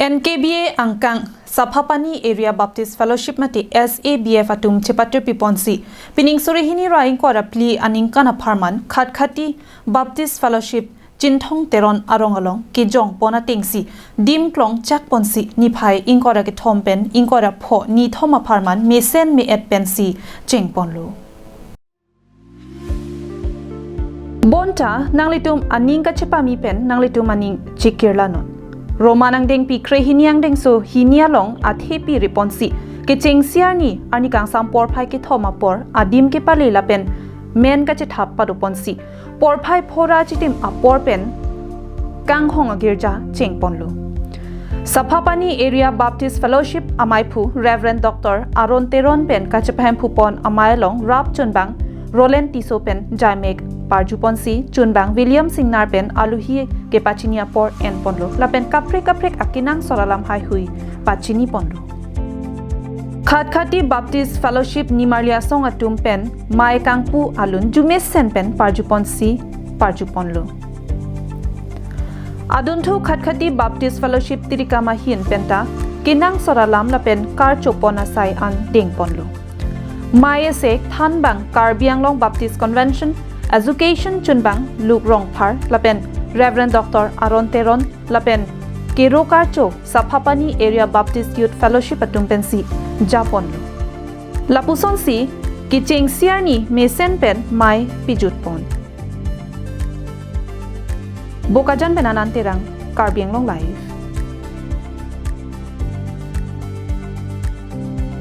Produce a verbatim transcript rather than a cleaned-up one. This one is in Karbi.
N K B A angkang Saphapani Area Baptist Fellowship mate S A B F atum chepatir piponsi, pining suri hini ra ingkoi ra phli aningkan apharman Khatkhati Baptist Fellowship Chinthong Teron arong along kejong pon atengsi dim klong chak ponsi niphai ingkoi ra kethom pen ingkoi ra pho nithom apharman mesen me-et pensi cheng ponlo. Bonta nanglitum aning kachepame pen nanglitum aning chekirla non. Roma angdengpi krehini angdengso hini along athepi riponsi kechengsi arni arni kangsam porphai kethom apor adim kepale lapen men kachethap pado ponsi porphai phora chitim apor pen kanghong agirja cheng ponlo. Saphapani Area Baptist Fellowship amaiphu Reverend Doctor Aaron Teron pen kachepahemphu pon amei along rap chunbang Roland Tisso pen jaimek parju ponsi chunbang William Singnar pen aluhi kepachini apor en ponlo lapen kaprek kaprek akenangsot alam haihui pachini ponlo. Khatkhati Baptist Fellowship nimarli asong atum pen mei kangpu alun jumesen pen parju ponsi parju ponlo. Adunthu Khatkhati Baptist Fellowship tirikam ahin penta kenangsot alam lapen karcho pon asai an deng ponlo. Mei ase thanbang Karbi Anglong Baptist Convention Education chunbang Luke Rongphar lapen Reverend Doctor Aaron Teron lapen kero karcho Saphapani Area Baptist Youth Fellowship atum pensi ja ponlo. Lapusonsi kechengsi arni mesen pen mei pijut pon. Bokajan pen Anand Terang, Karbi Anglong Live.